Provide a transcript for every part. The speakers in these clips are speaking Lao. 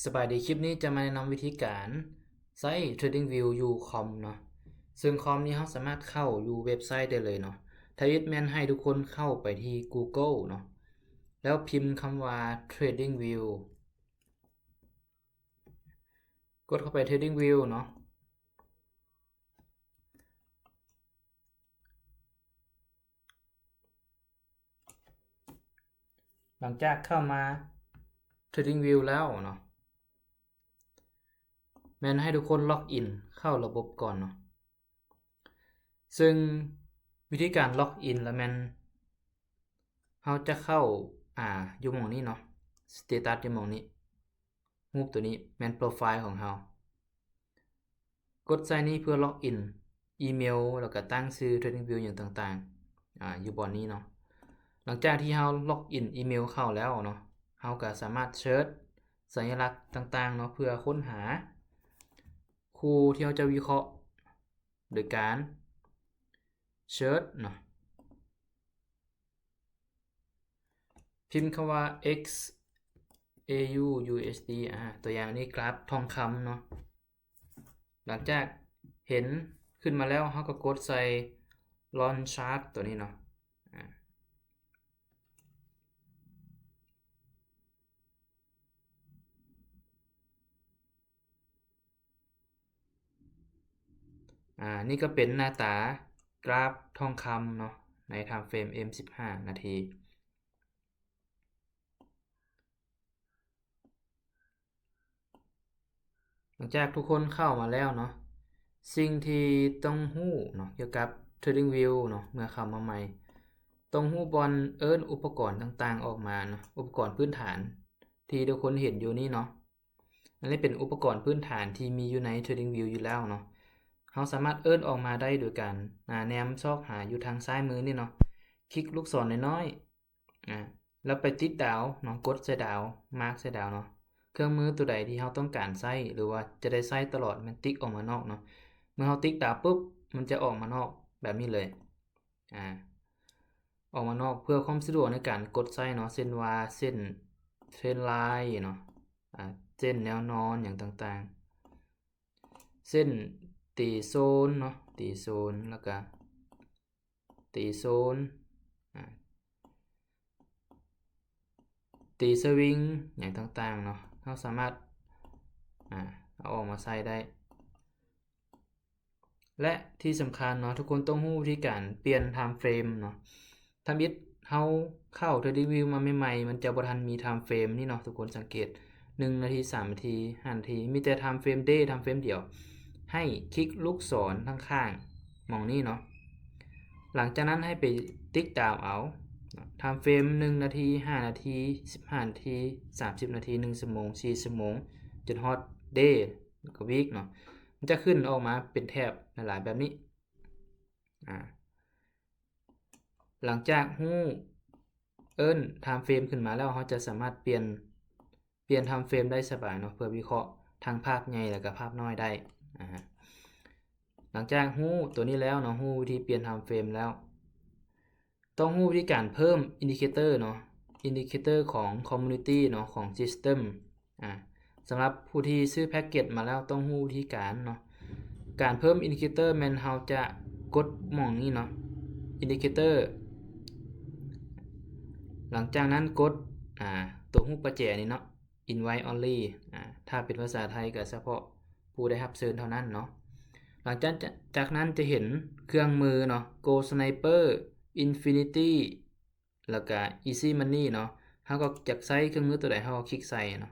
ສະບາຍດີ, ຄລິບນີ້ຈະມາແນະນຳວິທີການໃຊ້ TradingView ຢູ່ຄອມເນາະ, ເຊິ່ງຄອມນີ້ເຮົາສາມາດເຂົ້າຢູ່ເວັບໄຊໄດ້ເລີຍເນາະ. ທຳອິດແມ່ນໃຫ້ທຸກຄົນເຂົ້າໄປທີ່ Google ເນາະ, ແລ້ວພິມຄຳວ່າ TradingView, ກົດເຂົ້າໄປ TradingView ເນາະ. ຫຼັງຈາກເຂົ້າມາ TradingView ແລ້ວເນາະ, ແມ່ນໃຫ້ທຸກຄົນ log in ເຂົ້າລະບົບກ່ອນເນາະ. ເຊິ່ງວິທີການ log in ລະແມ່ນເຮົາຈະເຂົ້າ ອາ ຢູ່ໝ່ອງນີ້ເນາະ, status ຢູ່ໝ່ອງນີ້, ຮູບໂຕນີ້ແມ່ນ profile ຂອງເຮົາ. ກົດໃສ່ນີ້ເພື່ອ log in ອີເມວ ແລ້ວກະຕັ້ງຊື່ TradingView ຫຍັງຕ່າງໆ ອາ ຢູ່ບ່ອນນີ້ເນາະ. ຫຼັງຈາກທີ່ເຮົາ log in ອີເມວເຂົ້າແລ້ວເນາະ, ເຮົາກະສາມາດ search ສັນຍາລັກຕ່າງໆເນາະ ເພື່ອຄົ້ນຫາຄູ່ທີ່ເຮົາຈະວິເຄາະໂດຍການ search ເນາະ. ພິມຄຳວ່າ XAUUSD ອາ ຕົວຢ່າງນີ້ກຣາຟທອງຄຳເນາະ. ຫຼັງຈາກເຫັນຂຶ້ນມາແລ້ວ ເຮົາກໍກົດໃສ່ Launch Chart ຕົວນີ້ເນາະ. ອາ ອາ ນີ້ກໍເປັນໜ້າຕາກຣາຟທອງຄຳເນາະ ໃນ time frame M ສິບຫ້ານາທີ. ຫຼັງຈາກທຸກຄົນເຂົ້າມາແລ້ວເນາະ, ສິ່ງທີ່ຕ້ອງຮູ້ເນາະ ກ່ຽວກັບ TradingView ເນາະ ເມື່ອເຂົ້າມາໃໝ່ ຕ້ອງຮູ້ບ່ອນເອີ້ນອຸປະກອນຕ່າງໆອອກມາເນາະ, ອຸປະກອນພື້ນຖານທີ່ທຸກຄົນເຫັນຢູ່ນີ້ເນາະ. ອັນນີ້ເປັນອຸປະກອນພື້ນຖານທີ່ມີຢູ່ໃນ TradingView ຢູ່ແລ້ວເນາະ. ເຮົາສາມາດເອີ້ນອອກມາໄດ້ໂດຍການ ອາ ແນມຊອກຫາຢູ່ທາງຊ້າຍມືນີ້ເນາະ, ຄລິກລູກສອນນ້ອຍໆ ອາ ແລ້ວໄປຕິກດາວເນາະ, ກົດໃສ່ດາວ, ມາກໃສ່ດາວເນາະ. ເຄື່ອງມືຕົວໃດທີ່ເຮົາຕ້ອງການໃຊ້ ຫຼືວ່າຈະໄດ້ໃຊ້ຕະຫຼອດ ແມ່ນຕິກອອກມານອກເນາະ. ເມື່ອເຮົາຕິກດາວປຶບ ມັນຈະອອກມານອກແບບນີ້ເລີຍ. ອາ ອອກມານອກເພື່ອຄວາມສະດວກໃນການກົດໃຊ້ເນາະ, ເຊັ່ນວ່າເສັ້ນ trend line ເນາະ, ອາ ເສັ້ນແນວນອນຫຍັງຕ່າງໆ, ເສັ້ນຕີໂຊນເນາະ, ຕີໂຊນ ແລ້ວກະຕີໂຊນ, ອາ ຕີສະວິງຫຍັງຕ່າງໆເນາະ, ເຮົາສາມາດ ອາ ເອົາອອກມາໃຊ້ໄດ້. ແລະທີ່ສຳຄັນເນາະ, ທຸກຄົນຕ້ອງຮູ້ວິທີການປ່ຽນ time frame ເນາະ. ທຳອິດເຮົາເຂົ້າ TradingView ມາໃໝ່ໆ ມັນຈະບໍ່ທັນມີ time frame ນີ້ເນາະ, ທຸກຄົນສັງເກດ ໜຶ່ງນາທີ, ສາມນາທີ, ຫ້ານາທີ, ມີແຕ່ time frame day, time frame ດຽວ. ໃຫ້ຄລິກລູກສອນທາງຂ້າງໝ່ອງນີ້ເນາະ. ຫຼັງຈາກນັ້ນໃຫ້ໄປຕິກຕາມເອົາ time frame ໜຶ່ງນາທີ, ຫ້ານາທີ, ສິບຫ້ານາທີ, ສາມສິບນາທີ, ໜຶ່ງຊົ່ວໂມງ, ສີ່ຊົ່ວໂມງ, ຈົນຮອດ day ແລ້ວກໍ week ເນາະ. ມັນຈະຂຶ້ນອອກມາເປັນແຖບຫຼາຍໆແບບນີ້. ອາ ຫຼັງຈາກຮູ້ເອີ້ນ time frame ຂຶ້ນມາແລ້ວ, ເຮົາຈະສາມາດປ່ຽນ ປ່ຽນ time frame ໄດ້ສະບາຍເນາະ, ເພື່ອວິເຄາະທັງພາບໃຫຍ່ ແລ້ວກໍພາບນ້ອຍໄດ້. ອາ ຫຼັງຈາກຮູ້ຕົວນີ້ແລ້ວເນາະ, ຮູ້ວິທີປ່ຽນ time frame ແລ້ວ, ຕ້ອງຮູ້ວິທີການເພີ່ມ indicator ເນາະ, indicator ຂອງ community ເນາະ, ຂອງ system. ອາ ສຳລັບຜູ້ທີ່ຊື້ແພັກເກັດມາແລ້ວຕ້ອງຮູ້ວິທີການເນາະ. ການເພີ່ມ indicator ແມ່ນເຮົາຈະກົດໝ່ອງນີ້ເນາະ, indicator. ຫຼັງຈາກນັ້ນກົດ ອາ ຕົວຮູບປະແຈນີ້ເນາະ, invite only. ອາ ຖ້າເປັນພາສາໄທກໍສະເພາະຜູ້ໄດ້ຮັບເຊີນເທົ່ານັ້ນເນາະ. ຫຼັງຈາກ ຈາກນັ້ນຈະເຫັນເຄື່ອງມືເນາະ, Gold Sniper, Infinity ແລ້ວກະ Easy Money ເນາະ. ເຮົາກໍຢາກໃຊ້ເຄື່ອງມືຕົວໃດ ເຮົາກໍຄລິກໃສ່ເນາະ.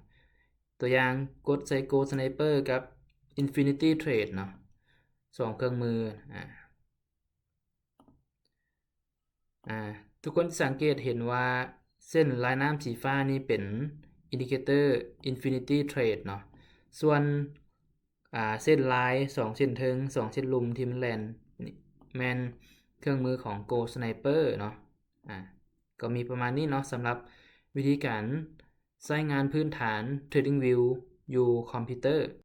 ຕົວຢ່າງ ກົດໃສ່ Gold Sniper ກັບ Infinity Trade ເນາະ, ສອງເຄື່ອງມື. ອາ ອາ ທຸກຄົນຈະສັງເກດເຫັນວ່າເສັ້ນລາຍນ້ຳສີຟ້ານີ້ເປັນ indicator Infinity Trade ເນາະ, ສ່ວນ ອາ ເສັ້ນລາຍສອງເສັ້ນເທິງ ສອງເສັ້ນລຸ່ມທີ່ມັນແລ່ນນີ້ ແມ່ນເຄື່ອງມືຂອງ Gold Sniper ເນາະ. ອາ ກໍມີປະມານນີ້ເນາະ ສຳລັບວິທີການໃຊ້ງານພື້ນຖານ TradingView ຢູ່ຄອມພິວເຕີ.